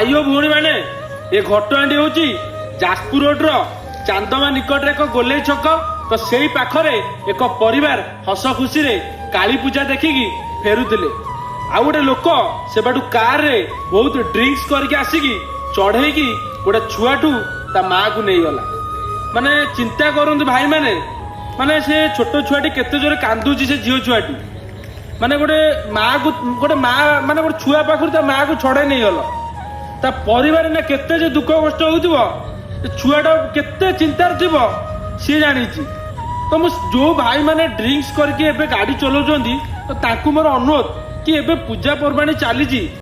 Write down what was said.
ଭାଇ ଓ ଭଉଣୀମାନେ, ଏ ଘଟଣାଟି ହେଉଛି ଯାଜପୁର ରୋଡର ଚାନ୍ଦମା ନିକଟରେ ଏକ ଗୋଲେଇ ଛକ। ତ ସେଇ ପାଖରେ ଏକ ପରିବାର ହସ ଖୁସିରେ କାଳୀ ପୂଜା ଦେଖିକି ଫେରୁଥିଲେ। ଆଉ ଗୋଟେ ଲୋକ ସେବାଟୁ କାରରେ ବହୁତ ଡ୍ରିଙ୍କସ କରିକି ଆସିକି ଚଢେଇକି ଗୋଟେ ଛୁଆଠୁ ତା ମାକୁ ନେଇଗଲା। ମାନେ ଚିନ୍ତା କରନ୍ତୁ ଭାଇମାନେ, ମାନେ ସେ ଛୋଟ ଛୁଆଟି କେତେ ଜୋରେ କାନ୍ଦୁଛି। ସେ ଝିଅ ଛୁଆଟି, ମାନେ ଗୋଟେ ମାକୁ, ଗୋଟେ ମା, ମାନେ ଗୋଟେ ଛୁଆ ପାଖରୁ ତା ମାକୁ ଛଡେଇ ନେଇଗଲ, ତା ପରିବାର ନା କେତେ ଯେ ଦୁଃଖ କଷ୍ଟ ହଉଥିବ, ସେ ଛୁଆଟା କେତେ ଚିନ୍ତାରେ ଥିବ, ସିଏ ଜାଣିଛି। ତ ମୁଁ ଯୋଉ ଭାଇମାନେ ଡ୍ରିଙ୍କସ କରିକି ଏବେ ଗାଡି ଚଲାଉଛନ୍ତି, ତ ତାଙ୍କୁ ମୋର ଅନୁରୋଧ କି ଏବେ ପୂଜା ପର୍ବାଣୀ ଚାଲିଛି।